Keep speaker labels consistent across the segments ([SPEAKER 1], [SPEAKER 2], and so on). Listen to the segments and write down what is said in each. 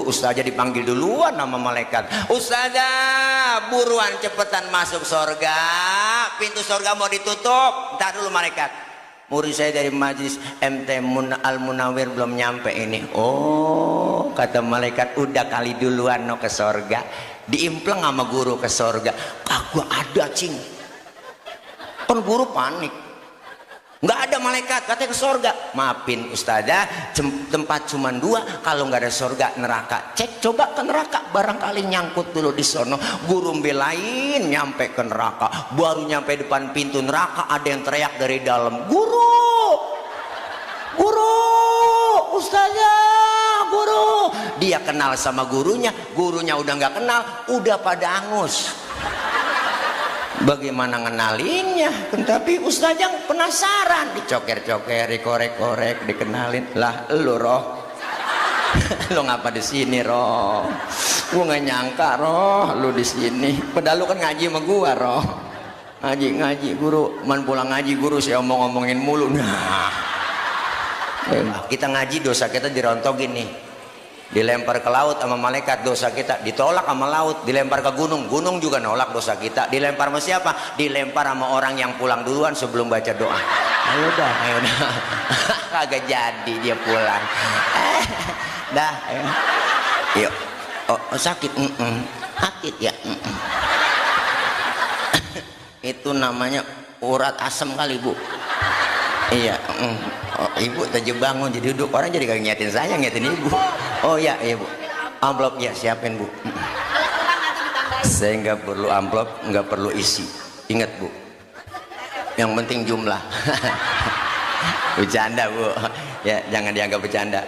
[SPEAKER 1] Ustazah dipanggil duluan sama malaikat. Ustazah buruan cepetan masuk surga, pintu surga mau ditutup. Ntar dulu malaikat, murid saya dari majlis MT Al Munawir belum nyampe ini. Oh kata malaikat, udah kali duluan no ke surga, diimpleng sama guru ke surga. Kagak ada cing, kan guru panik, nggak ada malaikat katanya ke surga. Maafin ustazah, tempat cuma 2, kalau nggak ada surga neraka. Cek coba ke neraka, barangkali nyangkut dulu di sono. Guru belain nyampe ke neraka, baru nyampe depan pintu neraka ada yang teriak dari dalam, guru, guru, ustazah, guru. Dia kenal sama gurunya, gurunya udah nggak kenal, udah pada angus. Bagaimana ngenalinnya? Tapi ustazah penasaran, dicoker-coker, dikorek-korek, dikenalin. Lah lu roh, lu ngapa di sini roh? Gua nggak nyangka roh lu di sini. Padahal lu kan ngaji sama gua roh. Ngaji guru, man pulang ngaji guru saya omong-omongin mulu. Nah, kita ngaji dosa kita dirontogin nih. Dilempar ke laut sama malaikat, dosa kita ditolak sama laut. Dilempar ke gunung, gunung juga nolak dosa kita. Dilempar sama siapa? Dilempar sama orang yang pulang duluan sebelum baca doa. Ayo dah, kagak jadi dia pulang. Dah, ayo. Yuk. Oh, sakit, sakit ya. Itu namanya urat asam kali bu. Iya. Oh, ibu tadi bangun jadi duduk, orang jadi kagak ngiatin saya, ngiatin ibu. Oh ya, iya bu, amplop ya siapin bu. Saya nggak perlu amplop, nggak perlu isi. Ingat bu, yang penting jumlah. Bercanda bu, ya jangan dianggap bercanda.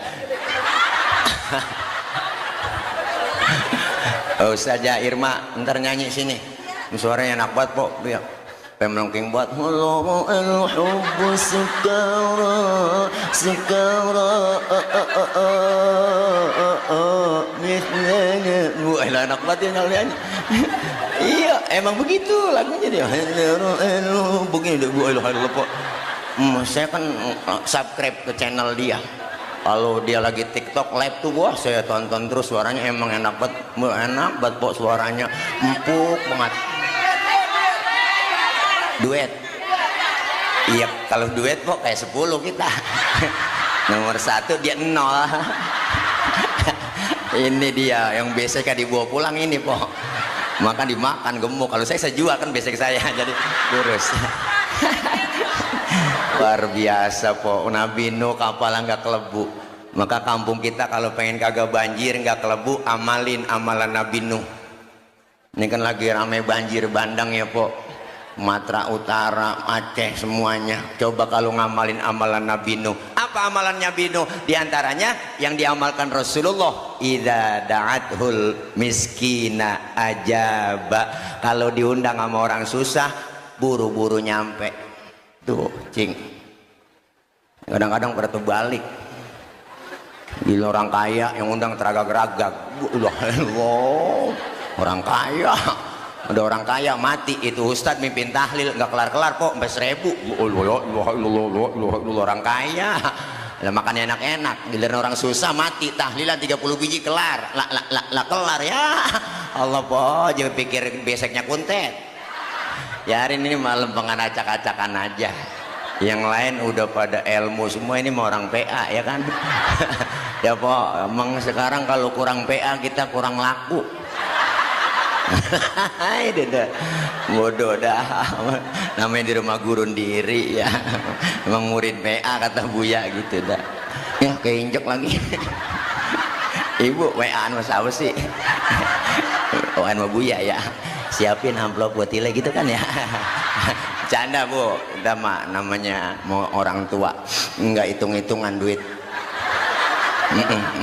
[SPEAKER 1] Oh Ustazah Irma, ntar nyanyi sini. Suaranya enak banget po, biar pemlongking buat hulu al-hubbu sukara sukara mislanya. Bu enak banget ya nyanyi. Iya emang begitu lagunya dia. Begini deh bu, saya kan subscribe ke channel dia. Kalau dia lagi TikTok live tuh wah saya tonton terus, suaranya emang enak banget po, suaranya empuk banget. Duet, iya kalau duet kok kayak 10 kita. Nomor 1 dia 0. Ini dia yang biasanya dibawa pulang ini po, makan dimakan gemuk. Kalau saya jual kan biasanya saya jadi kurus. Luar biasa po, Nabi Nuh kapal nggak kelebu. Maka kampung kita kalau pengen kagak banjir nggak kelebu, amalin amalan Nabi Nuh. Ini kan lagi ramai banjir bandang ya po, Sumatera Utara, Aceh semuanya. Coba kalau ngamalin amalan Nabi Nuh. Apa amalan Nabi Nuh? Di antaranya yang diamalkan Rasulullah, idza da'athul miskina ajaba. Kalau diundang sama orang susah, buru-buru nyampe. Tuh, cing. Kadang-kadang pada terbalik. Gila orang kaya yang undang teragak-ragak. Orang kaya. Ada orang kaya mati, itu ustadz mimpin tahlil nggak kelar-kelar kok sampai 1000. Orang kaya lah makannya enak-enak, giliran orang susah mati tahlilan 30 biji kelar lah kelar ya. Allah po, jangan pikir beseknya kuntet ya. Hari ini malam pengen acak-acakan aja, yang lain udah pada ilmu semua. Ini mau orang PA ya kan. Ya po, emang sekarang kalau kurang PA kita kurang laku. Bodoh dah, namanya di rumah gurun diri ya. Emang murid PA kata Buya gitu dah. Ya keinjek lagi. Ibu WA-an mas apa sih? WA-an sama Buya ya. Siapin amplop buat Ile gitu kan ya. Canda bu, kita mah namanya mau orang tua nggak hitung-hitungan duit.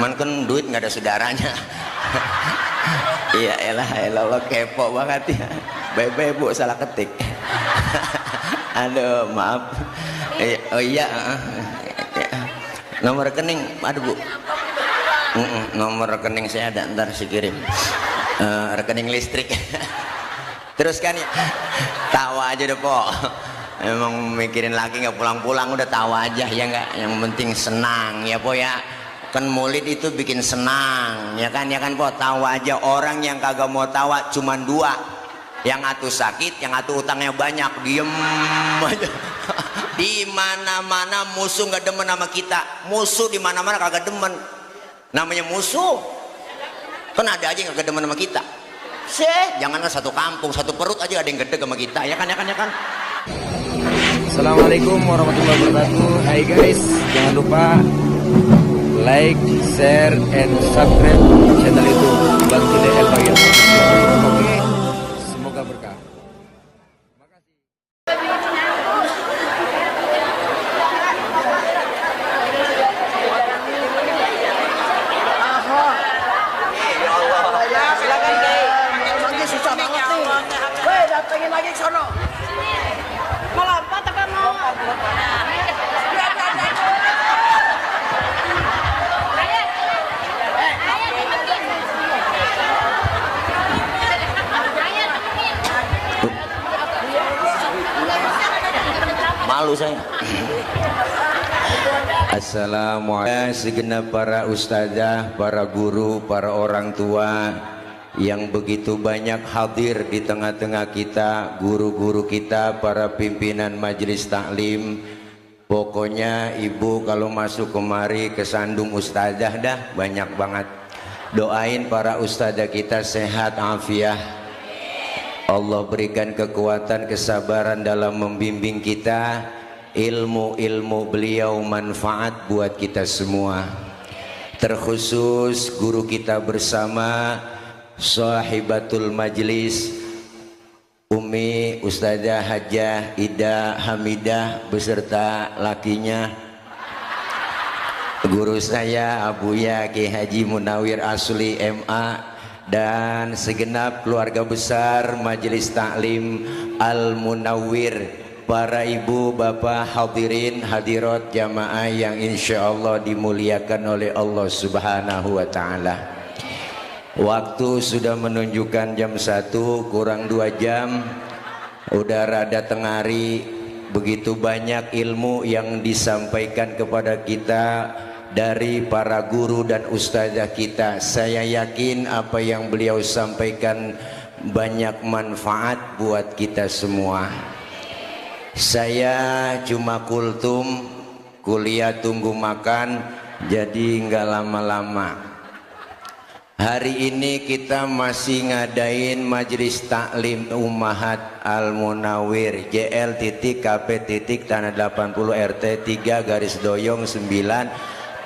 [SPEAKER 1] Man kan duit nggak ada saudaranya. Iya elah lo kepo banget ya. Bebe bu salah ketik. Aduh maaf. Oh iya. Nomor rekening ada bu. Nomor rekening saya ada, ntar saya kirim. Rekening listrik. Terus kan ya, tawa aja deh po. Emang mikirin lagi nggak pulang-pulang, udah tawa aja ya nggak. Yang penting senang ya po ya. kan maulid itu bikin senang ya kan po, tawa aja. Orang yang kagak mau tawa cuman dua, yang atuh sakit, yang atuh utangnya banyak. Diem aja. Di mana-mana musuh nggak demen sama kita, musuh di mana-mana kagak demen, namanya musuh. Kan ada aja yang kagak demen sama kita. Jangankan satu kampung, satu perut aja ada yang gede sama kita, ya kan.
[SPEAKER 2] Assalamualaikum warahmatullahi wabarakatuh. Hai guys, jangan lupa like, share, and subscribe channel YouTube Bang Tile El Bagir. Oke, semoga berkah.
[SPEAKER 3] Pengen lagi ke sono. Mau lompat apa mau?
[SPEAKER 1] Malu saya. Assalamualaikum segenap para ustazah, para guru, para orang tua yang begitu banyak hadir di tengah-tengah kita, guru-guru kita, para pimpinan majelis taklim. Pokoknya ibu kalau masuk kemari kesandung ustazah dah banyak banget. Doain para ustazah kita sehat afiah. Allah berikan kekuatan, kesabaran dalam membimbing kita. Ilmu-ilmu beliau manfaat buat kita semua. Terkhusus guru kita bersama sahibatul majlis Umi Ustazah Hajah Ida Hamidah beserta lakinya, guru saya Abuya Ki Haji Munawir Asli MA, dan segenap keluarga besar Majelis Taklim Al Munawwir, para ibu bapak hadirin hadirat jamaah yang insya Allah dimuliakan oleh Allah Subhanahu wa Ta'ala. Waktu sudah menunjukkan jam 1 kurang 2 jam. Udah rada tengari. Begitu banyak ilmu yang disampaikan kepada kita dari para guru dan ustazah kita. Saya yakin apa yang beliau sampaikan banyak manfaat buat kita semua. Saya cuma kultum, kuliah tunggu makan, jadi nggak lama-lama. Hari ini kita masih ngadain majelis taklim Ummahat Al Munawwir JL.KP Tanah 80 RT 3 garis doyong 9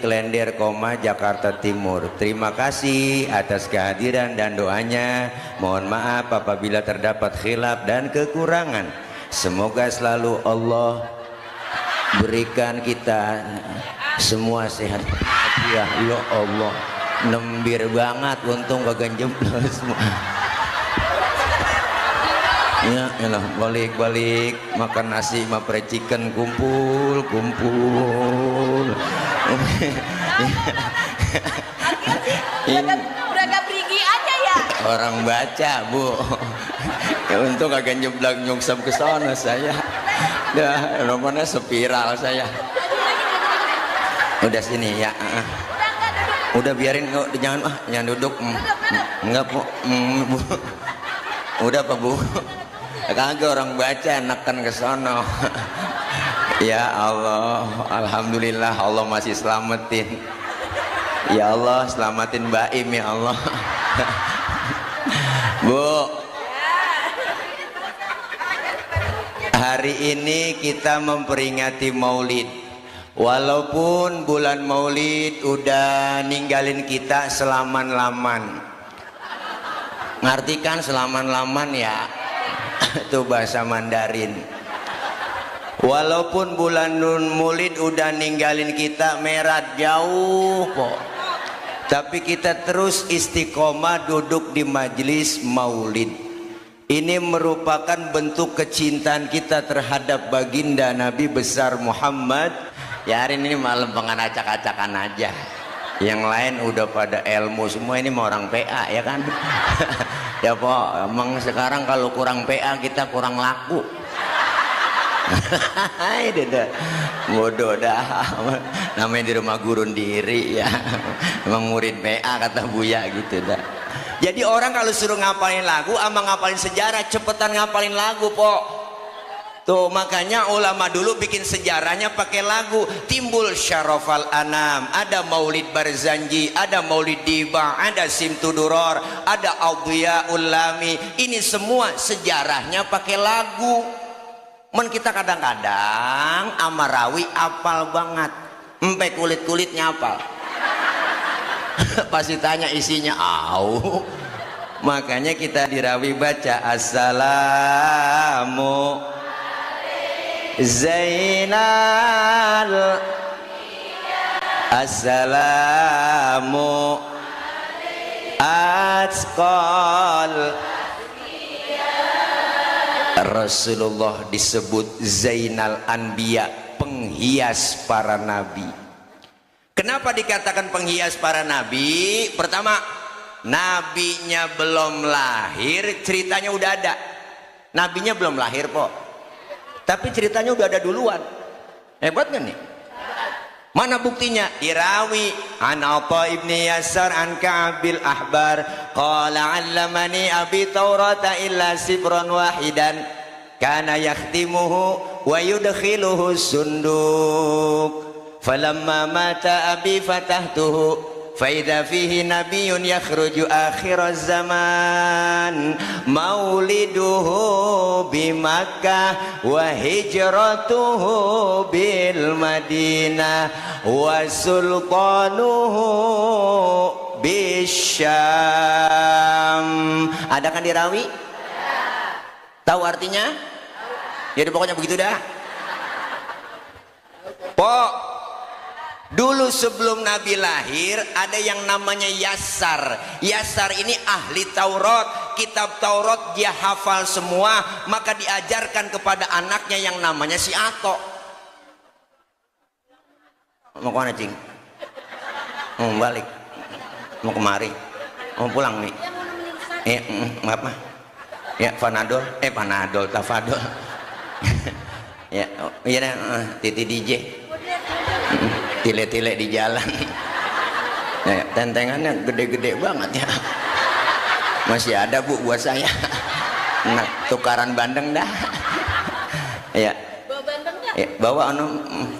[SPEAKER 1] Klender, Jakarta Timur. Terima kasih atas kehadiran dan doanya. Mohon maaf apabila terdapat khilaf dan kekurangan. Semoga selalu Allah berikan kita semua sehat. Ya Allah. Nembir banget, untung kagak jempol semua. Ya elah, balik makan nasi sama fried chicken, kumpul.
[SPEAKER 3] Udah gak pergi aja ya.
[SPEAKER 1] Orang baca bu. Ya untung kagak nyeblak nyungsap ke sana saya. Dah nomornya spiral saya. Udah sini ya. Udah biarin, jangan duduk. Enggak bu. Udah apa bu? Kagak orang baca neken ke sono. Ya Allah, alhamdulillah Allah masih selamatin. Ya Allah selamatin Mbak Im ya Allah. Bu, hari ini kita memperingati Maulid. Walaupun bulan Maulid udah ninggalin kita selaman-laman. Ngartikan selaman-laman ya? Itu bahasa Mandarin. Walaupun bulan Maulid udah ninggalin kita merat jauh kok, tapi kita terus istiqomah duduk di majelis Maulid. Ini merupakan bentuk kecintaan kita terhadap baginda Nabi besar Muhammad. Ya hari ini malam pengen acak-acakan aja. Yang lain udah pada ilmu semua, ini mau orang PA ya kan. Ya po, emang sekarang kalau kurang PA kita kurang laku. Bodoh dah. Namanya di rumah gurun diri ya. Emang murid PA kata Buya gitu dah. Jadi orang kalau suruh ngapalin lagu sama ngapalin sejarah, cepetan ngapalin lagu, po. Tuh makanya ulama dulu bikin sejarahnya pakai lagu. Timbul Syarafal Anam, ada Maulid Barzanji, ada Maulid Diba, ada Simtuduror, ada Audhiyaul Lami. Ini semua sejarahnya pakai lagu. Men kita kadang-kadang amarawi apal banget, empe kulit-kulitnya apal. Pasti tanya isinya, au. Makanya kita dirawi baca Assalamu Zainal, Assalamu Atqal. Rasulullah disebut Zainal Anbiya, penghias para nabi. Kenapa dikatakan penghias para nabi? Pertama, nabinya belum lahir, ceritanya udah ada. Nabinya belum lahir, po, tapi ceritanya udah ada duluan. Hebat kan nih? Mana buktinya? Dirawi an Atha ibni Yasar an Ka'bil Ahbar qala 'allamani abi Taurata illa sibran wahidan kana yakhtimuhu wa yudkhiluhu sunduk falamma mata abi fatahtuhu فإذا فيه نبي يخرج آخر الزمان مولده بمكة وهجرته بالمدينة وسلطانه بالشام. Ada kan dirawi? Tahu artinya? Ya pokoknya begitu dah. Pok, dulu sebelum Nabi lahir ada yang namanya Yasar. Yasar ini ahli Taurat, kitab Taurat dia hafal semua, maka diajarkan kepada anaknya yang namanya si Ato. Mau kemana cing? Mau balik? Mau kemari? Mau pulang nih? Iya, apa? Ya Panadol, Panadol, Tafadol. Ya, iya deh, Titi DJ. Tile-tile di jalan. Nah, tentengannya gede-gede banget ya. Masih ada bu buat saya. Nah, tukaran bandeng dah. Ya. Bawa bandeng nggak? Ya, bawa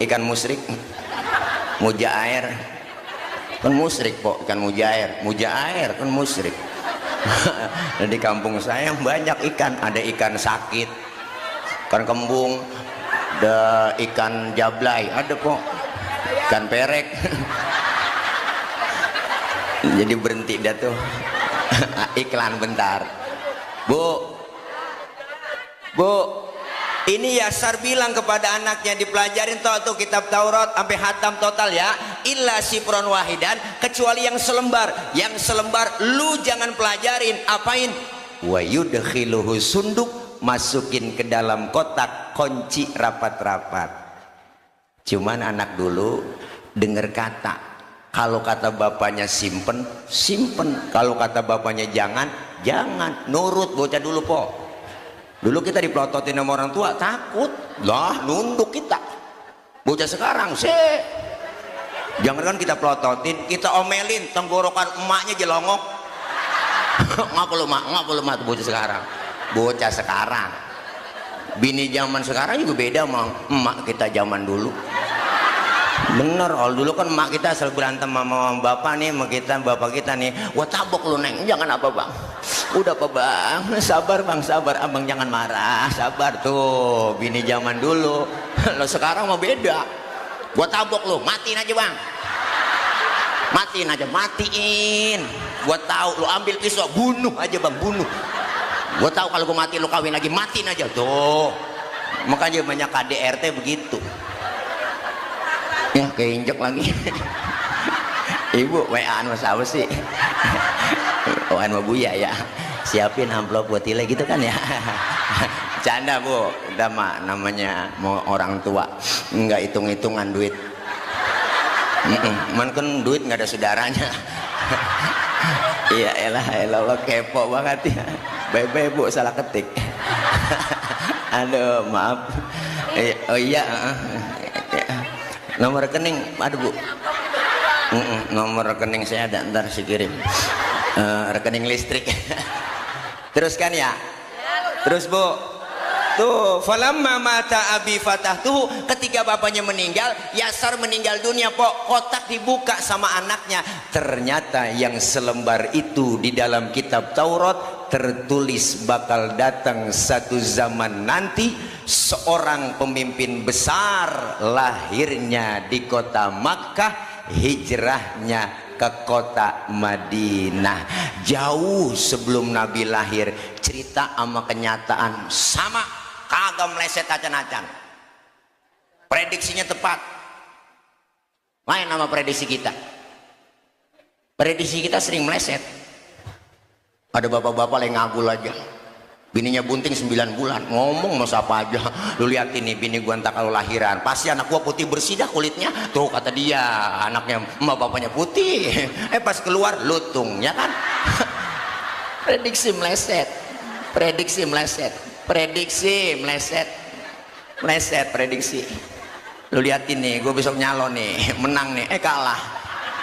[SPEAKER 1] ikan musrik, mujair. Kan musrik po, ikan mujair. Mujair kan musrik. Di kampung saya banyak ikan. Ada ikan sakit, ikan kembung, ada ikan jablay, ada po. Ikan perek. Jadi berhenti dah tuh. Iklan bentar. Bu, ini Yasar bilang kepada anaknya, dipelajarin tuh kitab Taurat sampai hatam total ya. Illa sifron wahidan, kecuali yang selembar. Yang selembar lu jangan pelajarin. Apain? Wa yudkhiluhu sunduk, masukin ke dalam kotak, kunci rapat-rapat. Cuman anak dulu dengar kata, kalau kata bapaknya simpen, simpen, kalau kata bapaknya jangan, jangan. Nurut bocah dulu po. Dulu kita dipelototin sama orang tua, takut lah, nunduk kita. Bocah sekarang sih, jangan kan kita pelototin, kita omelin, tenggorokan emaknya jelongok. Ngapa lu mak tuh bocah sekarang. Bocah sekarang, bini zaman sekarang juga beda sama emak kita zaman dulu. Bener, kalau dulu kan emak kita selalu berantem sama bapak nih, sama kita, bapak kita nih, wah tabok lu neng, jangan apa bang, udah apa bang, sabar bang, sabar, abang jangan marah, sabar. Tuh bini zaman dulu. Lo sekarang mau beda, gua tabok lu, matiin aja bang, matiin aja, matiin. Gua tahu lu ambil pisau, bunuh aja bang, bunuh. Gua tahu kalau gua mati lu kawin lagi, matiin aja. Tuh makanya banyak KDRT begitu ya, keinjek lagi. Ibu WA-an mas apa sih? WA-an sama Buya ya, siapin amplop buat Tile gitu kan ya. Canda bu, udah mak, namanya mau orang tua nggak hitung-hitungan duit. Man kan duit nggak ada saudaranya. Iya elah kepo banget ya. Bye bu, salah ketik. Aduh maaf. Oh iya. Nomor rekening ada Bu? Nomor rekening saya ada, ntar saya kirim. Rekening listrik. Teruskan ya. Terus Bu. Tuh, falamma mata abi fatahtuhu, ketika bapaknya meninggal, Yasar meninggal dunia, kotak dibuka sama anaknya. Ternyata yang selembar itu di dalam kitab Taurat tertulis bakal datang satu zaman nanti seorang pemimpin besar, lahirnya di kota Makkah, hijrahnya ke kota Madinah. Jauh sebelum Nabi lahir, cerita sama kenyataan sama, kagak meleset acan-acan. Prediksinya tepat. Lain sama prediksi kita. Prediksi kita sering meleset. Ada bapak-bapak yang ngagul aja, bininya bunting 9 bulan, ngomong mau siapa aja. Lu lihat ini bini gua entar kalau lahiran pasti anak gua putih bersih dah kulitnya. Tuh kata dia, anaknya emak bapaknya putih. Pas keluar lutung, ya kan? Prediksi meleset. Prediksi meleset. Prediksi meleset. Meleset prediksi. Lu lihat ini, gua besok nyalon nih, menang nih, kalah.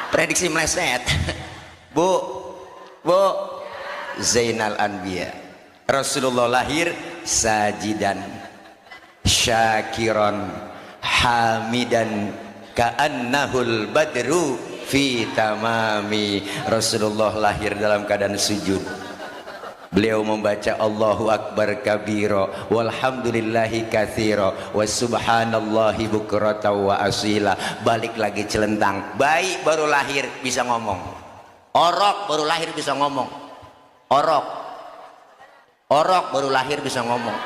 [SPEAKER 1] Prediksi meleset. Bu, Zainal Anbiya. Rasulullah lahir sajidan, syakiran, hamidan, ka'annahul badru fi tamami. Rasulullah lahir dalam keadaan sujud. Beliau membaca Allahu Akbar kabira, walhamdulillahi katsira, wa subhanallahi bukratan wa asila. Balik lagi celentang. Bayi baru lahir bisa ngomong. Orok baru lahir bisa ngomong. Orok baru lahir bisa ngomong.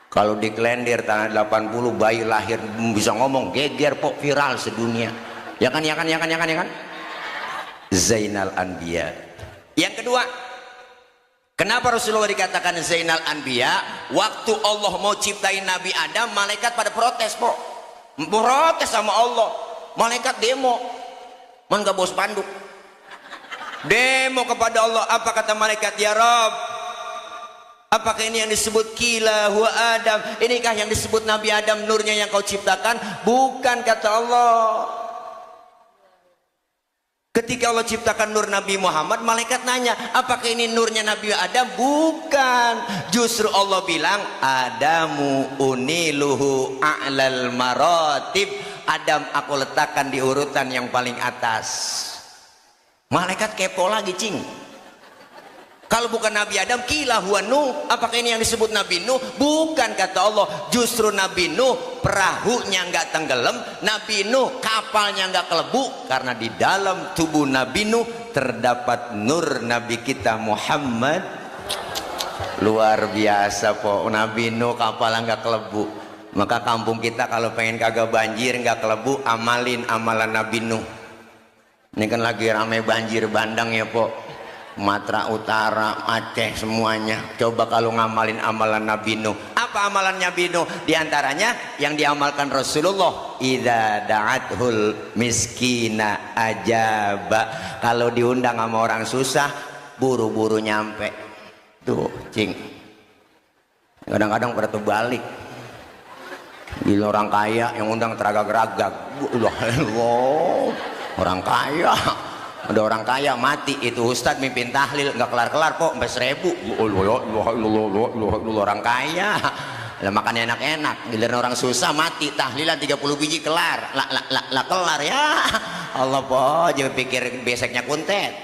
[SPEAKER 1] Kalau di Klender tahun 80 bayi lahir bisa ngomong, geger pok, viral sedunia. Ya kan? Zainal Anbiya. Yang kedua, kenapa Rasulullah dikatakan Zainal Anbiya? Waktu Allah mau ciptain Nabi Adam, malaikat pada protes pok. Protes sama Allah. Malaikat demo. Man gak bawa spanduk. Demo kepada Allah. Apa kata malaikat? Ya Rabb, apakah ini yang disebut kila huwa Adam? Inikah yang disebut Nabi Adam nurnya yang kau ciptakan? Bukan, kata Allah. Ketika Allah ciptakan nur Nabi Muhammad, malaikat nanya, apakah ini nurnya Nabi Adam? Bukan. Justru Allah bilang, Adamu uniluhu a'lal maratib. Adam aku letakkan di urutan yang paling atas. Malaikat kepo lagi, cing. Kalau bukan Nabi Adam, kila huwa Nuh. Apakah ini yang disebut Nabi Nuh? Bukan, kata Allah. Justru Nabi Nuh perahunya nggak tenggelam, Nabi Nuh kapalnya nggak kelebu, karena di dalam tubuh Nabi Nuh terdapat nur Nabi kita Muhammad. Luar biasa po, Nabi Nuh kapalnya nggak kelebu. Maka kampung kita kalau pengen kagak banjir nggak kelebu, amalin amalan Nabi Nuh. Ini kan lagi ramai banjir bandang ya po, Matra Utara, Aceh semuanya. Coba kalau ngamalin amalan Nabi Nuh. Apa amalan Nabi Nuh? Di antaranya yang diamalkan Rasulullah, idza da'athul miskina ajaba. Kalau diundang sama orang susah, buru-buru nyampe. Tuh, cing. Kadang-kadang pada terbalik. Gila, orang kaya yang undang teragak-ragak. Orang kaya, ada orang kaya mati, itu ustadz mimpin tahlil nggak kelar-kelar kok sampai 1000. Orang kaya lah makannya enak-enak, giliran orang susah mati tahlilan 30 biji kelar, lah kelar ya Allah po. Jangan pikir beseknya kuntet.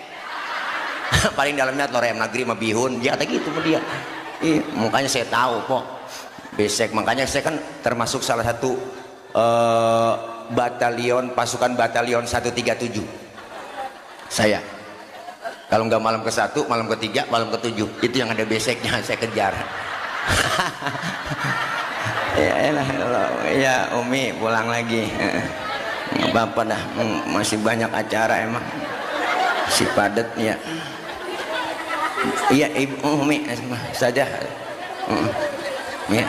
[SPEAKER 1] Paling dalamnya telur ayam negeri sama bihun, dia kata gitu sama dia. Makanya saya tahu po besek. Makanya saya kan termasuk salah satu batalion, pasukan batalion 137. Saya kalau nggak malam ke-1, malam ke-3, malam ke-7, itu yang ada beseknya saya kejar. Ya Umi pulang lagi, nggak apa-apa dah, masih banyak acara emang, si padet ya. Iya Ibu Umi saja ya.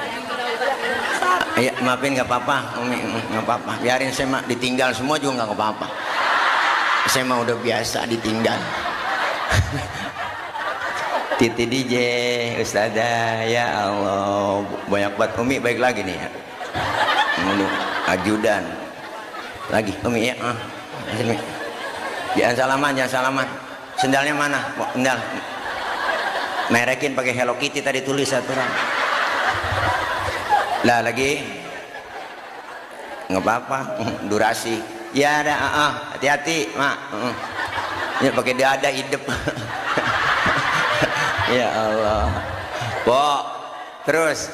[SPEAKER 1] Iya, maafin nggak apa-apa, Umi, nggak apa-apa. Biarin saya mah ditinggal semua juga nggak apa-apa. Saya mah udah biasa ditinggal. Titi DJ, Ustazah, ya Allah, banyak banget. Umi baik lagi nih ya. Ajudan. Lagi Umi ya. Sini. Jangan salaman, jangan salaman. Sendalnya mana? Sendal. Merekin pakai Hello Kitty tadi tulis aturan. Lah lagi. Nggak apa-apa, durasi. Ya ada, hati-hati, Mak. Ya pakai dada hidup. Ya Allah. Pok, terus.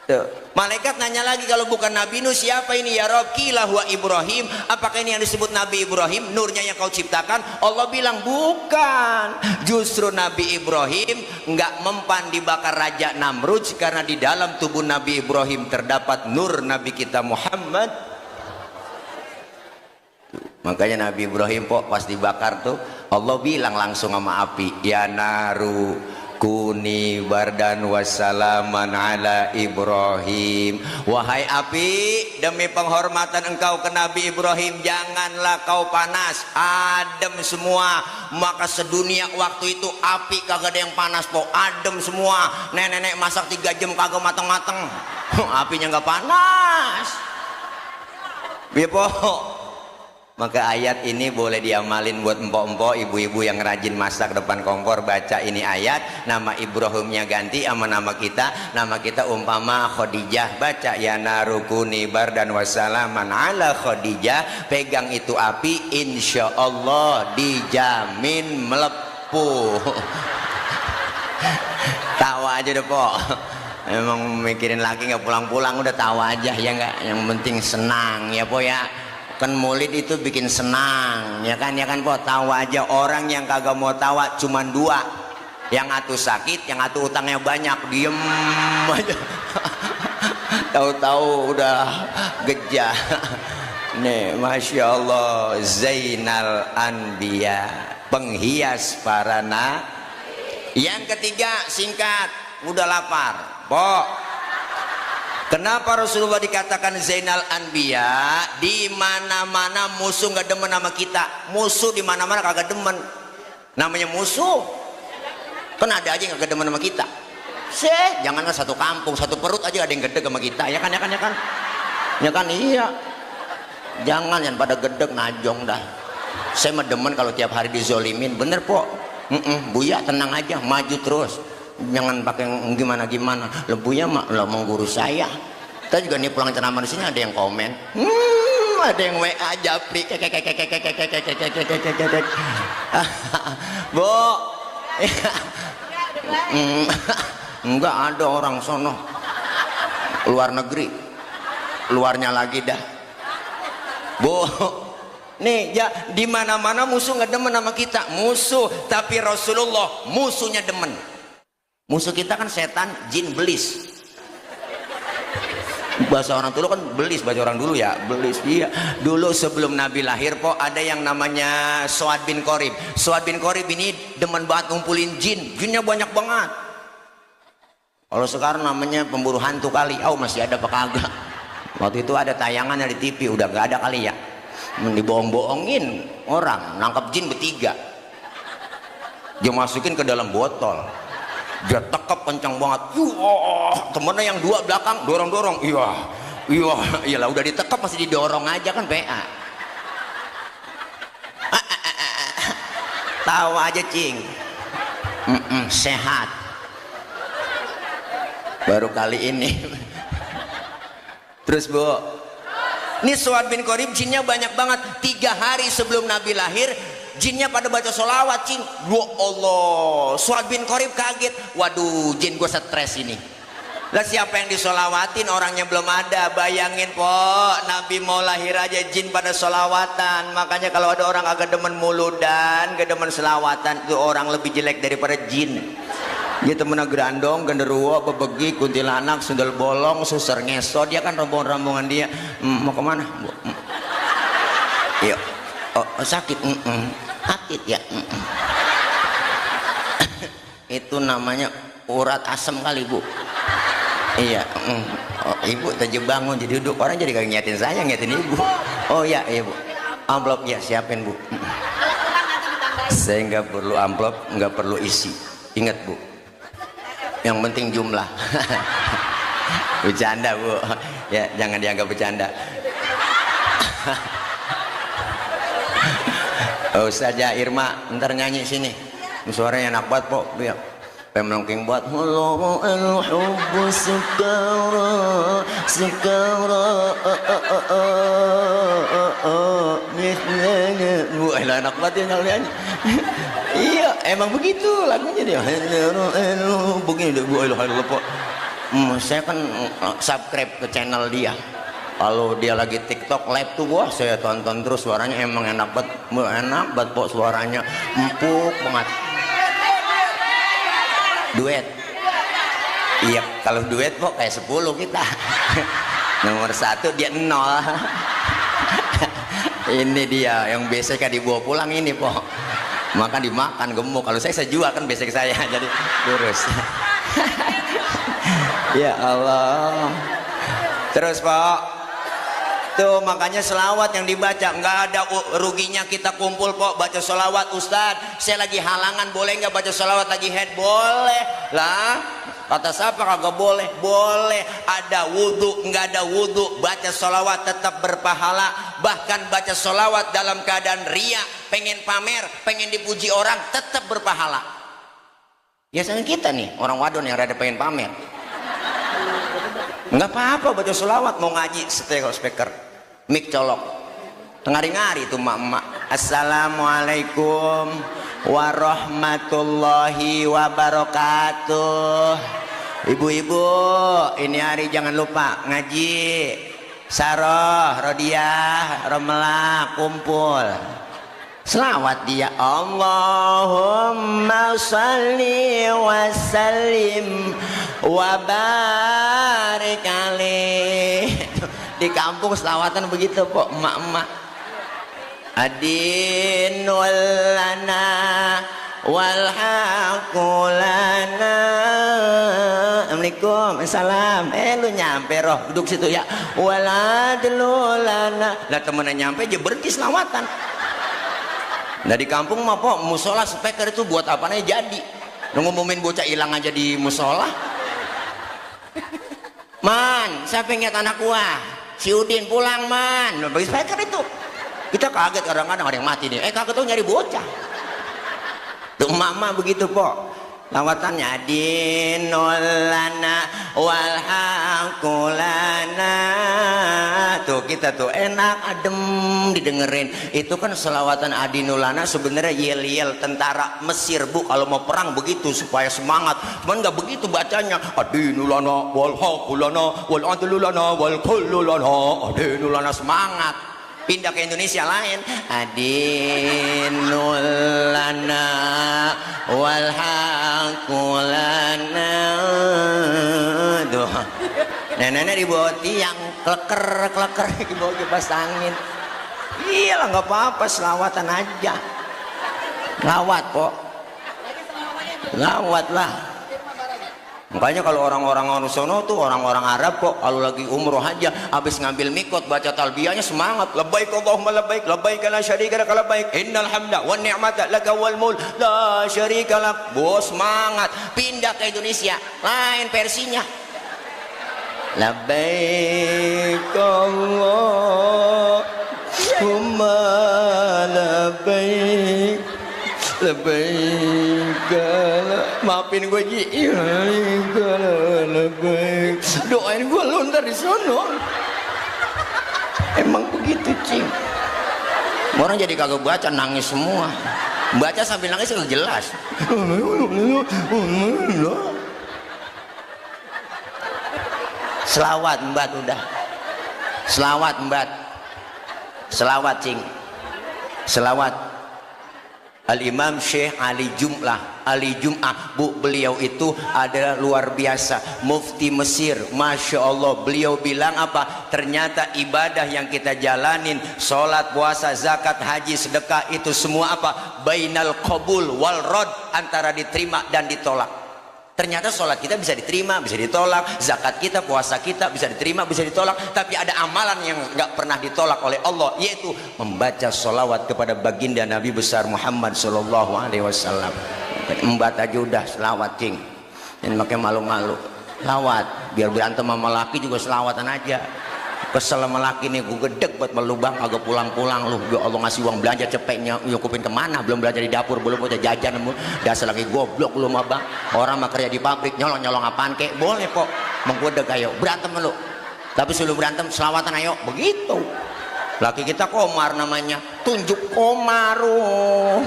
[SPEAKER 1] Tuh. Malaikat nanya lagi, kalau bukan Nabi Nuh siapa ini ya Rob? Qila huwa Ibrahim. Apakah ini yang disebut Nabi Ibrahim? Nurnya yang kau ciptakan? Allah bilang bukan. Justru Nabi Ibrahim nggak mempan dibakar Raja Namrud, karena di dalam tubuh Nabi Ibrahim terdapat nur Nabi kita Muhammad. Makanya Nabi Ibrahim pok pas dibakar tuh Allah bilang langsung sama api, ya naru kuni bardan wassalaman ala Ibrahim. Wahai api, demi penghormatan engkau ke Nabi Ibrahim, janganlah kau panas, adem semua. Maka sedunia waktu itu api kagak ada yang panas po, adem semua. Nenek-nenek masak 3 jam kagak mateng-mateng, apinya nggak panas. Iya po. Maka ayat ini boleh diamalin buat empok-empok, ibu-ibu yang rajin masak depan kompor. Baca ini ayat, nama Ibrahimnya ganti sama nama kita. Nama kita umpama Khadijah, baca ya narukuni bardan wassalaman ala Khadijah. Pegang itu api, insya Allah dijamin melepuh. Tawa aja deh po. Emang mikirin lagi nggak pulang-pulang, udah tawa aja ya nggak. Yang penting senang ya po ya. Kan maulid itu bikin senang ya kan po, tawa aja. Orang yang kagak mau tawa cuman 2, yang atuh sakit, yang atuh utangnya banyak, diem aja. Tahu-tahu udah gejah. Nih Masya Allah, Zainal Anbiya, penghias para nabi. Yang ketiga singkat, udah lapar po. Kenapa Rasulullah dikatakan Zainal Anbiya? Di mana-mana musuh nggak demen sama kita. Musuh di mana-mana kagak demen. Namanya musuh. Kan ada aja yang kagak demen sama kita. Jangankan satu kampung, satu perut aja ada yang gedeg sama kita. Ya kan. Ya kan iya. Jangan pada gedeg najong dah. Saya mah demen kalau tiap hari dizolimin. Bener po. Buya tenang aja, maju terus. Jangan pakai gimana-gimana. Lebunya mak lo mau guru saya. Kita juga nih pulang ceramah di sini ada yang komen. Ada yang WA japri. Bu. Enggak ada orang sono. Luar negeri. Luarnya lagi dah. Bu. Nih ya, di mana-mana musuh nggak demen sama kita. Musuh, tapi Rasulullah musuhnya demen. Musuh kita kan setan, jin, belis. Bahasa orang dulu kan belis, bahasa orang dulu ya, belis. Iya. Dulu sebelum Nabi lahir po, ada yang namanya Suad bin Qorib. Suad bin Qorib ini demen banget ngumpulin jin. Jinnya banyak banget. Kalau sekarang namanya pemburu hantu kali. Masih ada apa kagak? Waktu itu ada tayangannya di TV, udah gak ada kali ya. Dibohong-bohongin orang, nangkap jin bertiga. Dia masukin ke dalam botol. Dia tekap kencang banget. Temennya yang 2 belakang dorong-dorong. Iya lah, udah ditekap masih didorong aja kan PA. Tawa aja cing. Sehat. Baru kali ini. Terus bu, ini Suad bin Qorib jinnya banyak banget. 3 hari sebelum Nabi lahir, jinnya pada baca sholawat cing. Ya Allah, Suad bin Qorib kaget. Waduh, jin gue stres ini. Lah siapa yang disolawatin, orangnya belum ada. Bayangin po, Nabi mau lahir aja jin pada solawatan. Makanya kalau ada orang agak demen muludan, gak demen selawatan, itu orang lebih jelek daripada jin. Dia temennya gerandong, genderuwo, bebegi, kuntilanak, sundel bolong, suser ngesot. Dia kan rombongan-rombongan dia. Mau kemana? Yuk. Sakit. Sakit ya. Itu namanya urat asam kali bu. Iya. Ibu tadi bangun jadi duduk, orang jadi kagak ngiatin saya, ngiatin ibu. Oh ya bu, amplop ya siapin bu. Saya nggak perlu amplop, nggak perlu isi. Ingat bu, yang penting jumlah. Bercanda bu, ya jangan dianggap bercanda. Ustazah Irma ntar nyanyi sini, suaranya enak banget pok, biar melengking buat hubbu sukara enak banget ya kalau nyanyi. Iya emang begitu lagunya dia. Begini deh bu, saya kan subscribe ke channel dia. Kalau dia lagi TikTok live tuh wah saya tonton terus, suaranya emang enak banget pok, suaranya empuk banget. Duet, iya kalau duet pok kayak 10 kita. Nomor 1 dia 0. Ini dia yang besek dibawa pulang ini pok, makan dimakan gemuk. Kalau saya jual kan besek saya jadi lurus. Ya Allah. Terus pok tuh makanya selawat yang dibaca nggak ada ruginya kita kumpul pok baca selawat. Ustadz saya lagi halangan, boleh nggak baca selawat lagi head? Boleh lah, kata siapa kagak boleh? Boleh. Ada wudhu nggak ada wudhu, baca selawat tetap berpahala. Bahkan baca selawat dalam keadaan ria, pengen pamer, pengen dipuji orang, tetap berpahala. Biasanya kita nih orang wadon yang rada pengen pamer, nggak apa-apa baca selawat. Mau ngaji stereo speaker mic colok ngari-ngari tuh mak-mak, assalamualaikum warahmatullahi wabarakatuh. Ibu-ibu ini hari jangan lupa ngaji Saroh, Rodiah, Romlah kumpul selawat dia. Allahumma salli wa sallim wa barik alaih. Di kampung selawatan begitu kok emak-emak. Adinul lana wal haqulana. Assalamualaikum, assalam. Lu nyampe roh duduk situ ya. Waladlulana. Lah temennya nyampe aja berhenti selawatan. Nah di kampung mah po musola speaker itu buat apanya jadi. Ngumumin bocah hilang aja di musola. Man, saya pengen anak gua si Udin pulang man, bagi speaker itu. Kita kaget kadang-kadang ada yang mati nih. Kaget tuh nyari bocah. Tuh mama begitu po. Lawatannya adinul lana wal haqulana. Tuh kita tuh enak adem didengerin. Itu kan selawatan adinul lana sebenarnya yel-yel tentara Mesir bu, kalau mau perang begitu supaya semangat. Cuman nggak begitu bacanya. Adinul lana wal haqulana wal adlul lana wal kullu lana. Adinul lana semangat. Pindah ke Indonesia lain. Adinul lana wal haqulana. Tuh nenek-nenek dibawa tiang kleker dibawa kipas angin. Iyalah nggak apa-apa, selawatan aja. Lawat kok, lawat lah. Makanya kalau orang-orang sono tuh orang-orang Arab kok kalau lagi umroh aja habis ngambil mikot baca talbiyahnya semangat. Labbaik Allahumma labbaik, labbaik la syarika lak labbaik, innal hamda wan ni'mata laka wal mulk la syarika lak. Bos semangat. Pindah ke Indonesia lain versinya. Labbaik Allahumma labbaik, labbaik. Maafin gue Ji, doain gue lontar di sono. Emang begitu cing. Orang jadi kagak baca, nangis semua. Baca sambil nangis nggak jelas. Selawat mbak udah. Selawat mbak. Selawat cing. Selawat. Al-Imam Syekh Ali Jum'ah bu, beliau itu adalah luar biasa, mufti Mesir, Masya Allah. Beliau bilang apa? Ternyata ibadah yang kita jalanin, sholat, puasa, zakat, haji, sedekah, itu semua apa? Bainal qabul wal rad, antara diterima dan ditolak. Ternyata sholat kita bisa diterima, bisa ditolak. Zakat kita, puasa kita bisa diterima, bisa ditolak. Tapi ada amalan yang nggak pernah ditolak oleh Allah, yaitu membaca sholawat kepada baginda Nabi besar Muhammad Sallallahu Alaihi Wasallam. Membaca aja udah selawat cing. Jangan pakai malu-malu. Selawat, biar berantem sama laki juga selawatan aja. Kesel sama laki nih, gue gedek buat melubang agak pulang-pulang lu. Ya Allah, ngasih uang belanja cepetnya nyukupin kemana, belum belanja di dapur, belum mau jajan, dasar lagi goblok lu mah bang. Orang mah kerja di pabrik nyolong-nyolong apaan kek, boleh kok menggudeg, ayo berantem lu, tapi sebelum berantem selawatan ayo, begitu. Laki kita Komar namanya, tunjuk Komarun.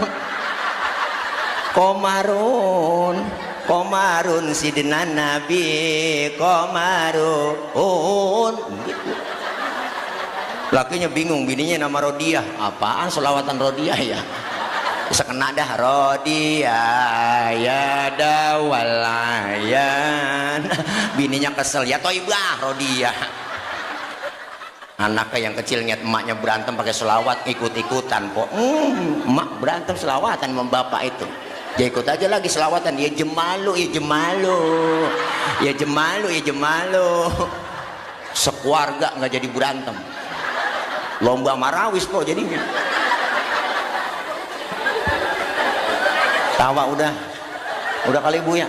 [SPEAKER 1] Komarun sidina Nabi Komarun gitu. Lakinya bingung, bininya nama Rodiah, apaan selawatan Rodiah ya, sekena dah Rodiah ya dawalayan. Bininya kesel, ya Toibah Rodiah. Anaknya yang kecil ngeliat emaknya berantem pakai selawat, ikut-ikutan kok. Emak berantem selawatan sama bapak itu, ya ikut aja lagi selawatan. Ya jemalu, ya jemalu, ya jemalu, ya jemalu. Sekeluarga nggak jadi berantem, lomba marawis kok jadinya. Tawa udah kali Bu ya.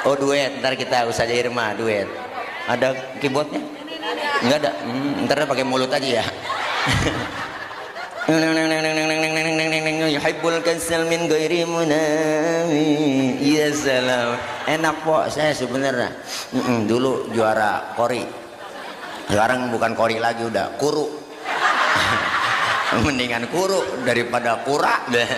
[SPEAKER 1] Oh duet, ntar kita Ustazah Irma duet. Ada keyboardnya? Enggak ada. Ntar pakai mulut aja ya. Yuhibbul kasal min ghairi munami. Ya salam. Enak kok saya sebenarnya. Dulu juara kori. Sekarang bukan kori lagi, udah kuru. Mendingan kuru daripada kura deh.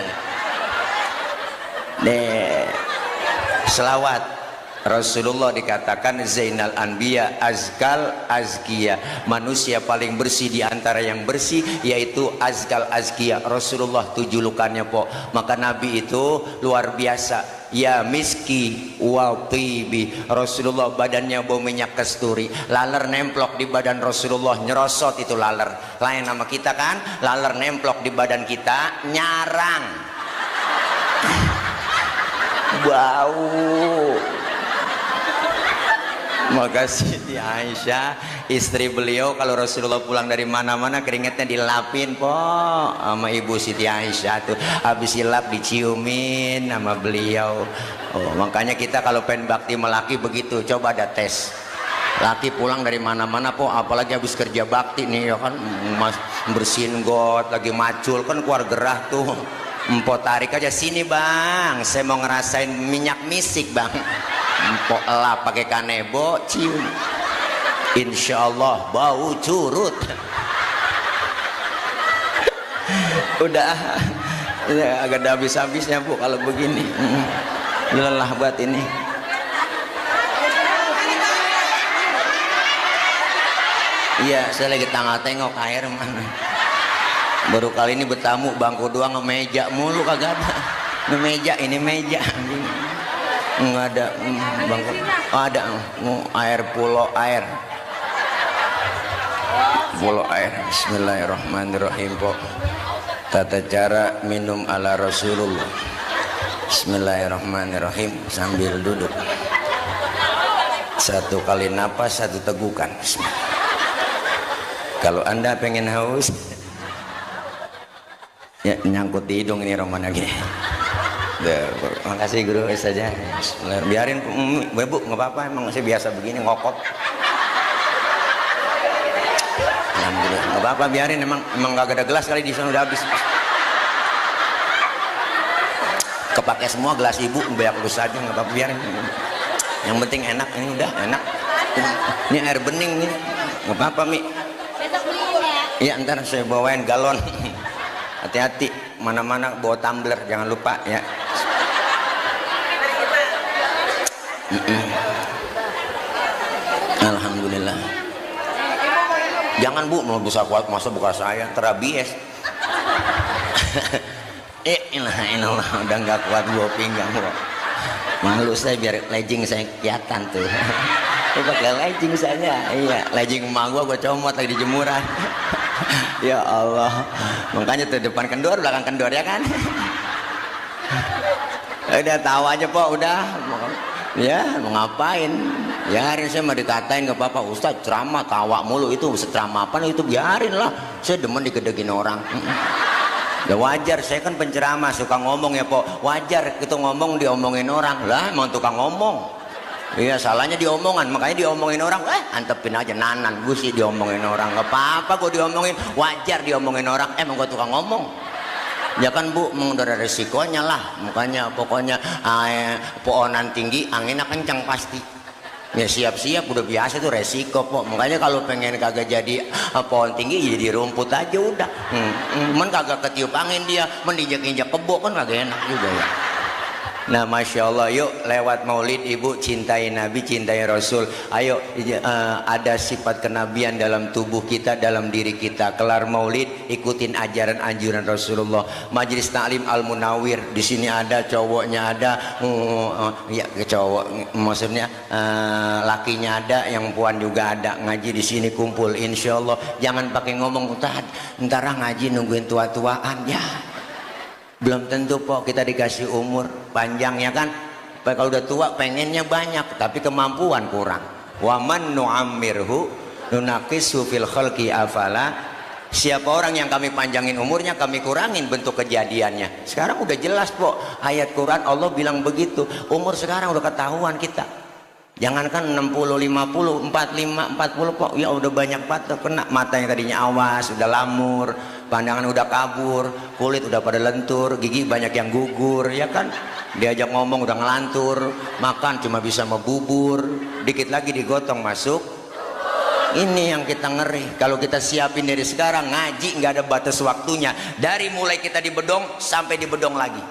[SPEAKER 1] Selawat Rasulullah dikatakan Zainal Anbiya Azkal Azkiya, manusia paling bersih di antara yang bersih yaitu Azkal Azkiya. Rasulullah tuh julukannya po. Maka Nabi itu luar biasa, ya miski wa tibi. Rasulullah badannya bau minyak kasturi, laler nemplok di badan Rasulullah, nyerosot itu laler. Lain nama kita kan, laler nemplok di badan kita nyarang, bau. Maka Siti Aisyah istri beliau kalau Rasulullah pulang dari mana-mana keringetnya dilapin po sama ibu Siti Aisyah tuh, habis dilap diciumin sama beliau. Oh, makanya kita kalau pengen bakti melaki begitu, coba ada tes. Laki pulang dari mana-mana po, apalagi habis kerja bakti nih ya kan, mas bersihin got lagi macul kan keluar gerah tuh. Empok tarik aja, sini bang, saya mau ngerasain minyak misik bang. Empok elap pakai kanebo, cium, insya Allah bau curut. Udah agak ada habis-habisnya Bu kalau begini. Lelah buat ini. Iya, saya lagi tengok air mana. Baru kali ini bertamu, bangku doang, meja mulu kagak ada. Ini meja, ini meja. Enggak ada bangku. Oh, ada air, pulau air. Pulau air. Bismillahirrahmanirrahim po. Tata cara minum ala Rasulullah. Bismillahirrahmanirrahim sambil duduk. Satu kali napas, satu tegukan. Kalau Anda pengen haus, ya nyangkut di hidung ini Roman lagi. Makasih guru saja. Biarin Bu, nggak apa-apa, emang saya biasa begini ngokok. Alhamdulillah, nggak apa-apa, biarin, emang nggak ada gelas kali di sana udah habis. Kepake semua gelas ibu, banyak lu saja, nggak apa-apa, biarin. Yang penting enak, ini udah enak. Ini air bening nih, nggak apa-apa Mi.
[SPEAKER 4] Besok beliin ya.
[SPEAKER 1] Iya, ntar saya bawain galon. Hati-hati, mana-mana bawa tumbler, jangan lupa ya. Alhamdulillah. Jangan Bu, mau bisa kuat masa buka saya terabies. Ilah, udah nggak kuat gua pinggang bro. Malu saya biar legging saya kelihatan tuh. Ini pakai legging saya, iya legging emak gua comot lagi di jemuran. Ya Allah, makanya tuh depan kendor, belakang kendor ya kan. Udah tahu aja po, udah. Ya mau ngapain? Biarin, saya mau dikatain nggak apa-apa. Ustaz ceramah tawa mulu, itu ceramah apa itu, biarin lah. Saya demen digedegin orang. Ya wajar, saya kan penceramah suka ngomong ya po. Wajar kita ngomong diomongin orang lah, emang tukang ngomong. Iya, salahnya diomongan, makanya diomongin orang, antepin aja nanan. Gue sih diomongin orang, nggak apa-apa gue diomongin, wajar diomongin orang. Emang gue tukang ngomong. Ya kan Bu, udah ada resikonya lah. Makanya pokoknya pohonan tinggi, anginnya kencang pasti. Ya siap-siap, udah biasa tuh resiko kok. Makanya kalau pengen kagak jadi pohon tinggi, jadi rumput aja udah. Men kagak ketiup angin dia, mendiinjak-injak kebo kan kagak enak juga ya. Nah, Masya Allah, yuk lewat maulid Ibu cintai Nabi, cintai Rasul. Ayo, ada sifat kenabian dalam tubuh kita, dalam diri kita. Kelar maulid, ikutin ajaran anjuran Rasulullah. Majelis Taklim Al-Munawir, di sini ada cowoknya ada, ya cowok, maksudnya lakinya ada, yang puan juga ada. Ngaji di sini kumpul, insya Allah. Jangan pakai ngomong, ntar ngaji nungguin tua-tuaan ya. Belum tentu kok kita dikasih umur panjang ya kan. Kalau udah tua pengennya banyak tapi kemampuan kurang. Waman nu'ammirhu nunaqisu fil khalqi afala. Siapa orang yang kami panjangin umurnya, kami kurangin bentuk kejadiannya. Sekarang udah jelas kok ayat Quran, Allah bilang begitu. Umur sekarang udah ketahuan kita. Jangankan 60, 50, 45, 40 kok ya udah banyak banget kena. Mata yang tadinya awas udah lamur, pandangan udah kabur, kulit udah pada lentur, gigi banyak yang gugur ya kan. Diajak ngomong udah ngelantur, makan cuma bisa membubur, dikit lagi digotong masuk. Ini yang kita ngeri. Kalau kita siapin dari sekarang, ngaji nggak ada batas waktunya. Dari mulai kita di bedong sampai di bedong lagi.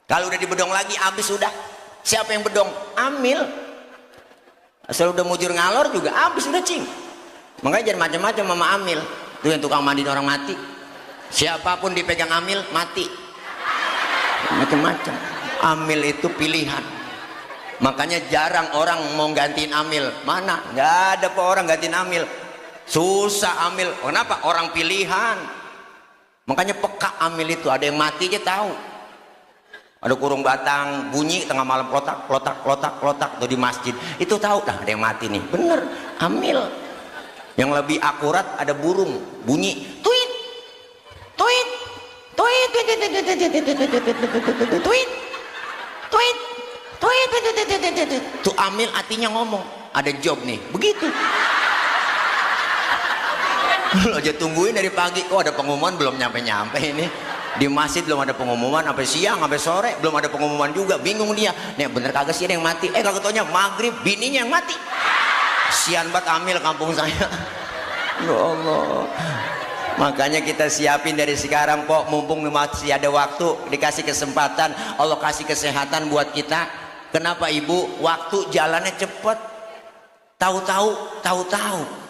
[SPEAKER 1] Kalau udah di bedong lagi habis udah. Siapa yang bedong? Amil. Asal udah mujur ngalor juga habis udah cing. Makanya jangan macam-macam mama amil. Itu yang tukang mandiin orang mati. Siapapun dipegang amil mati. Macam-macam. Amil itu pilihan. Makanya jarang orang mau gantiin amil. Mana? Nggak ada kok orang gantiin amil. Susah amil. Kenapa? Orang pilihan. Makanya peka amil itu. Ada yang mati aja tahu. Ada kurung batang bunyi tengah malam klotak klotak klotak klotak tuh di masjid itu tahu dah ada yang mati nih, bener amil. Yang lebih akurat ada burung bunyi tuit tuit tuit tuit tuit tuit tuh amil artinya ngomong ada job nih begitu. Lo aja tungguin dari pagi kok ada pengumuman belum nyampe ini. Di masjid belum ada pengumuman, sampai siang, sampai sore belum ada pengumuman juga, bingung dia. Nih bener kagak sih ada yang mati? Kagak taunya maghrib bininya yang mati. Sian banget amil kampung saya. Ya Allah. Makanya kita siapin dari sekarang kok, mumpung masih ada waktu, dikasih kesempatan, Allah kasih kesehatan buat kita. Kenapa Ibu? Waktu jalannya cepet. Tahu-tahu.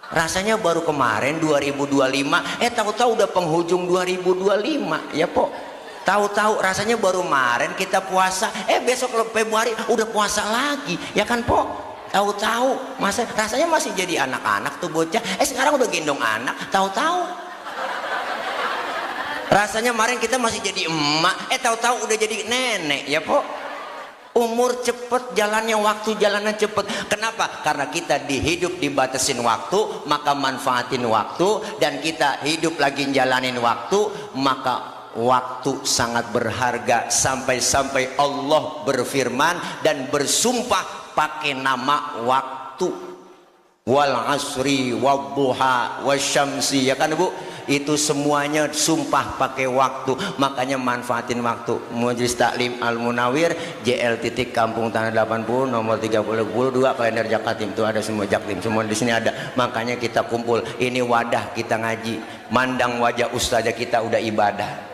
[SPEAKER 1] Rasanya baru kemarin 2025, tahu-tahu udah penghujung 2025 ya po. Tahu-tahu rasanya baru kemarin kita puasa, besok Februari udah puasa lagi ya kan po. Tahu-tahu rasanya masih jadi anak-anak tuh bocah, sekarang udah gendong anak. Tahu-tahu rasanya kemarin kita masih jadi emak, tahu-tahu udah jadi nenek ya po. Umur cepet, jalannya waktu jalannya cepet. Kenapa? Karena kita hidup dibatasin waktu, maka manfaatin waktu. Dan kita hidup lagi jalanin waktu, maka waktu sangat berharga. Sampai-sampai Allah berfirman dan bersumpah pakai nama waktu. Wal asri wadduha wasyamsi ya kan Bu? Itu semuanya sumpah pakai waktu. Makanya manfaatin waktu. Majelis Taklim Al-Munawir JL titik Kampung Tanah 80 nomor 32 kalender Jakatim itu ada semua Jaktim semua di sini ada. Makanya kita kumpul, ini wadah kita ngaji. Mandang wajah ustazah kita udah ibadah.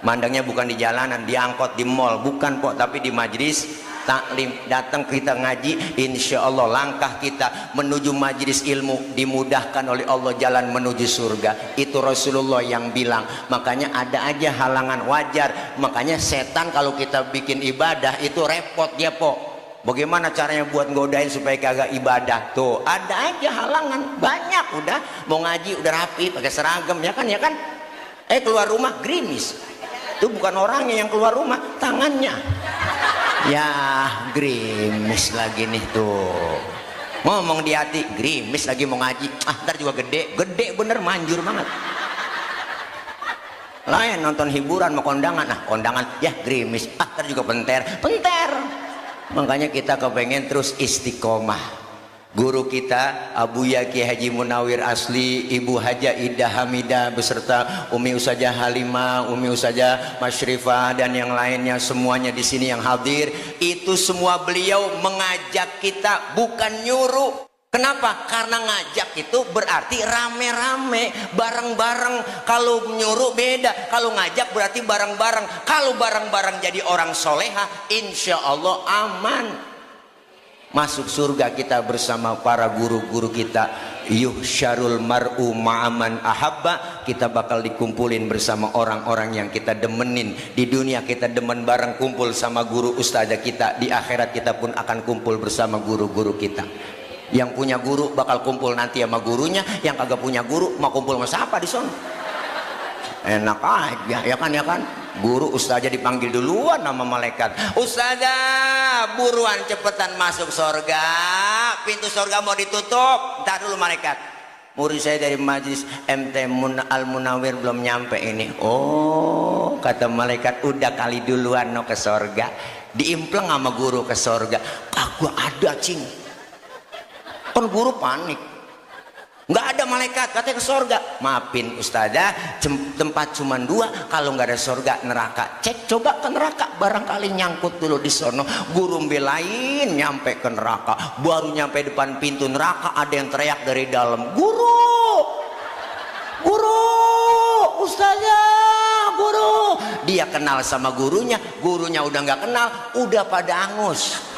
[SPEAKER 1] Mandangnya bukan di jalanan, di angkot, di mall, bukan kok, tapi di majelis Taklim. Datang kita ngaji, insya Allah langkah kita menuju majelis ilmu dimudahkan oleh Allah, jalan menuju surga. Itu Rasulullah yang bilang. Makanya ada aja halangan, wajar. Makanya setan kalau kita bikin ibadah itu repot dia po. Bagaimana caranya buat ngodain supaya kagak ibadah? Tuh ada aja halangan banyak. Udah mau ngaji udah rapi pakai seragam ya kan keluar rumah gerimis. Itu bukan orangnya yang keluar rumah, tangannya. Ya gerimis lagi nih tuh. Ngomong di hati, gerimis lagi mau ngaji. Ntar juga gede bener, manjur banget. Lain nonton hiburan mau kondangan, kondangan ya gerimis. Ntar juga penter. Makanya kita kepengen terus istiqomah. Guru kita Abuya Kiai Haji Munawir Asli, Ibu Haja Ida Hamidah beserta Umi Ustazah Halimah, Umi Ustazah Masyrifah dan yang lainnya semuanya di sini yang hadir, itu semua beliau mengajak kita, bukan nyuruh. Kenapa? Karena ngajak itu berarti rame-rame, bareng-bareng. Kalau nyuruh beda, kalau ngajak berarti bareng-bareng. Kalau bareng-bareng jadi orang soleha, insya Allah aman. Masuk surga kita bersama para guru-guru kita. Yuhsyarul mar'u ma'aman ahabba. Kita bakal dikumpulin bersama orang-orang yang kita demenin. Di dunia kita demen bareng kumpul sama guru ustazah kita. Di akhirat kita pun akan kumpul bersama guru-guru kita. Yang punya guru bakal kumpul nanti sama gurunya. Yang kagak punya guru mau kumpul sama siapa di sana? Enak aja, ya kan? Guru ustazah dipanggil duluan sama malaikat. Ustazah, buruan cepetan masuk surga. Pintu surga mau ditutup. Entar dulu malaikat. Murid saya dari majlis MT Al Munawir belum nyampe ini. Oh, kata malaikat, udah kali duluan no ke surga. Diimpleng sama guru ke surga. Kagak ada, cing. Kan guru panik. Nggak ada malaikat, katanya ke surga. Maafin ustazah, tempat cuma 2. Kalau nggak ada surga, neraka. Cek coba ke neraka, barangkali nyangkut dulu di sono. Guru belain nyampe ke neraka. Baru nyampe depan pintu neraka, ada yang teriak dari dalam, guru, ustazah, guru. Dia kenal sama gurunya, gurunya udah nggak kenal, udah pada angus.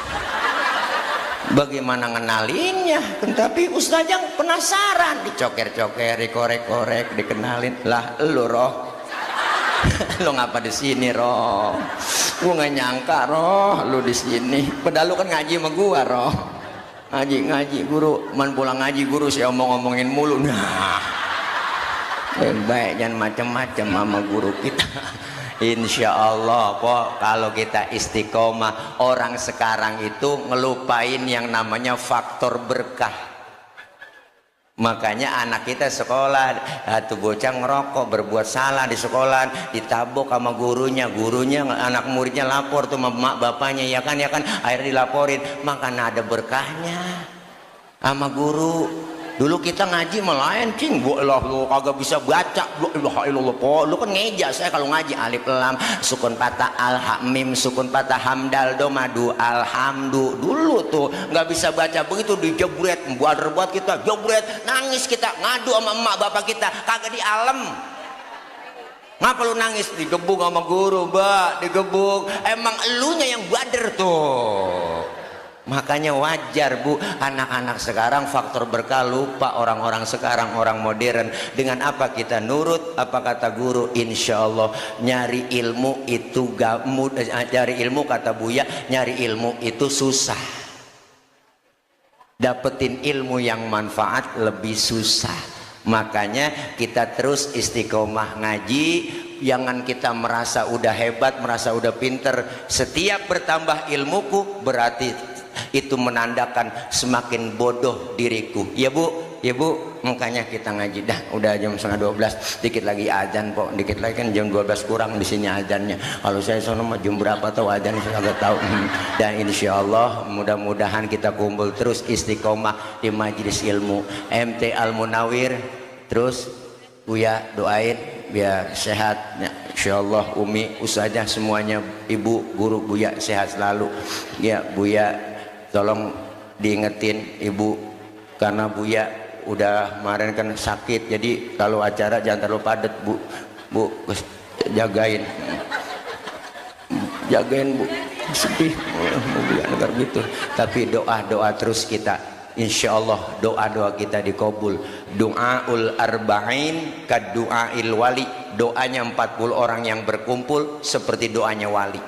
[SPEAKER 1] Bagaimana ngenalinnya? Tapi ustazah penasaran, dicoker-coker, dikorek-korek, dikenalin. Lah lu roh, lu ngapa di sini roh? Gua nggak nyangka roh lu di sini. Padahal lu kan ngaji sama gua roh. Ngaji guru, man pulang ngaji guru saya omong-omongin mulu. Nah, baik jangan macam-macam sama guru kita. Insya Allah kok kalau kita istiqomah, orang sekarang itu ngelupain yang namanya faktor berkah. Makanya anak kita sekolah, tuh bocah ngerokok, berbuat salah di sekolah, ditabok sama gurunya, anak muridnya lapor tuh sama mak bapaknya, ya kan, akhirnya dilaporin. Makanya ada berkahnya sama guru. Dulu kita ngaji melayan, cing, lah lu kagak bisa baca, lu kan ngeja. Saya kalau ngaji alif lam sukun patah al ha mim sukun patah hamdal do madu alhamdu. Dulu tuh nggak bisa baca, begitu dijebret, buat kita jebret, nangis kita, ngadu sama emak bapak kita, kagak di alam. Ngapa lu nangis? Digebuk sama guru, Mbak, digebuk. Emang elunya yang bader tuh. Makanya wajar Bu, anak-anak sekarang faktor berkah lupa. Orang-orang sekarang orang modern, dengan apa kita nurut apa kata guru? Insya Allah nyari ilmu itu gak mudah. Nyari ilmu kata Buya, nyari ilmu itu susah. Dapetin ilmu yang manfaat lebih susah. Makanya kita terus istiqomah ngaji. Jangan kita merasa udah hebat, merasa udah pinter. Setiap bertambah ilmuku berarti itu menandakan semakin bodoh diriku. Ya Bu, makanya kita ngaji dah. Udah jam 11:30, dikit lagi azan kok. Dikit lagi kan jam 12 kurang di sini azannya. Kalau saya sono mah jam berapa tahu azan, saya nggak tahu. Dan insya Allah mudah-mudahan kita kumpul terus istiqomah di majelis ilmu MT Al Munawir. Terus Buya doain biar sehat. Insya Allah Umi, Ustazah semuanya, Ibu, Guru Buya sehat selalu. Ya Buya, tolong diingetin Ibu, karena Buya udah kemarin kan sakit, jadi kalau acara jangan terlalu padat Bu. Jagain Bu, sedih Buya dengar gitu. Tapi doa terus kita, insya Allah doa kita dikabul. Doaul arba'in kad doail wali, doanya 40 orang yang berkumpul seperti doanya wali,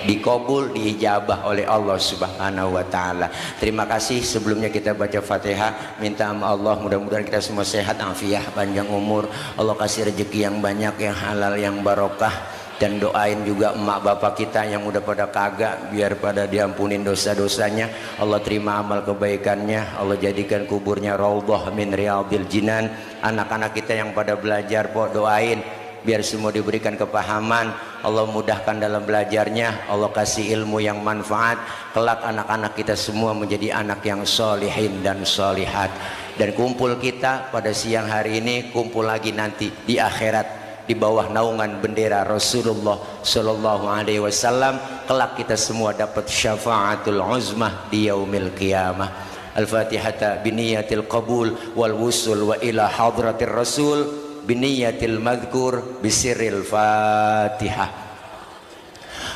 [SPEAKER 1] dikabul, diijabah oleh Allah Subhanahu wa taala. Terima kasih. Sebelumnya kita baca Fatihah, minta sama Allah mudah-mudahan kita semua sehat, afiah, panjang umur. Allah kasih rezeki yang banyak, yang halal, yang barokah. Dan doain juga emak bapak kita yang udah pada kagak, biar pada diampunin dosa-dosanya. Allah terima amal kebaikannya, Allah jadikan kuburnya raudhah min riyadil jinan. Anak-anak kita yang pada belajar, doain biar semua diberikan kepahaman. Allah mudahkan dalam belajarnya, Allah kasih ilmu yang manfaat, kelak anak-anak kita semua menjadi anak yang solihin dan solihat. Dan kumpul kita pada siang hari ini, kumpul lagi nanti di akhirat di bawah naungan bendera Rasulullah Sallallahu Alaihi Wasallam. Kelak kita semua dapat syafaatul uzmah di yaumil qiyamah. Al-Fatihata biniyatil qabul wal wusul wa ila hadratir Rasul biniyatil madhkur bisirril Fatihah.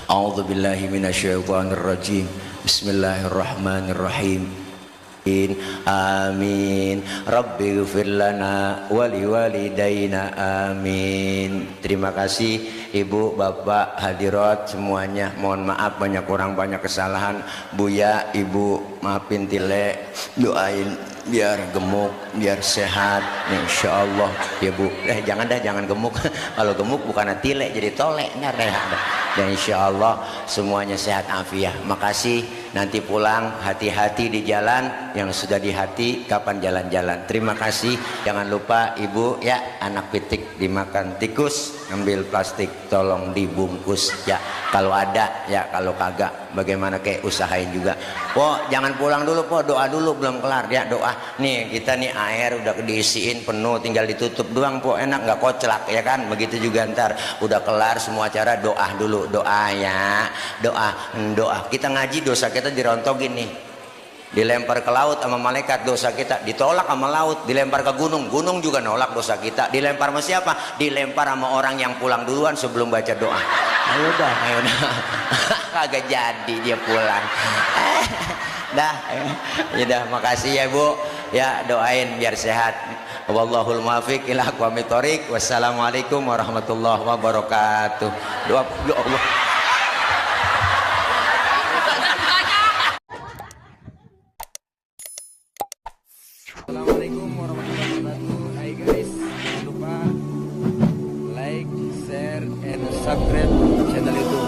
[SPEAKER 1] A'udzu billahi minasyaitonir rajim. Bismillahirrahmanirrahim. Amin. Rabbi ighfir lana wa liwalidayna amin. Terima kasih Ibu, Bapak, hadirat semuanya. Mohon maaf banyak kurang, banyak kesalahan. Buya, Ibu, maafin Tile, doain biar gemuk, biar sehat, insya Allah ya Bu. Jangan gemuk. Kalau gemuk bukan Tile jadi tolek. Dan insya Allah semuanya sehat afiah. Makasih. Nanti pulang hati-hati di jalan, yang sudah di hati kapan jalan-jalan. Terima kasih. Jangan lupa Ibu ya, anak pitik dimakan tikus, ambil plastik tolong dibungkus ya. Kalau ada ya, kalau kagak bagaimana kayak usahain juga. Po, jangan pulang dulu po, doa dulu belum kelar ya, doa. Nih kita nih air udah diisiin penuh, tinggal ditutup doang po, enak nggak koclak ya kan. Begitu juga ntar udah kelar semua acara, doa dulu, doa ya, doa. Kita ngaji dosa kita dirontogin nih, dilempar ke laut sama malaikat, dosa kita ditolak sama laut, dilempar ke gunung, gunung juga nolak dosa kita. Dilempar sama siapa? Dilempar sama orang yang pulang duluan sebelum baca doa. Ayo dah kagak jadi dia pulang. Dah ya dah, makasih ya Bu ya, doain biar sehat. Wallahul muwaffiq ila aqwamit thoriq. Wassalamualaikum warahmatullahi wabarakatuh. Doa ya Allah.
[SPEAKER 2] Assalamualaikum warahmatullahi wabarakatuh. Hai guys, jangan lupa like, share, and subscribe channel YouTube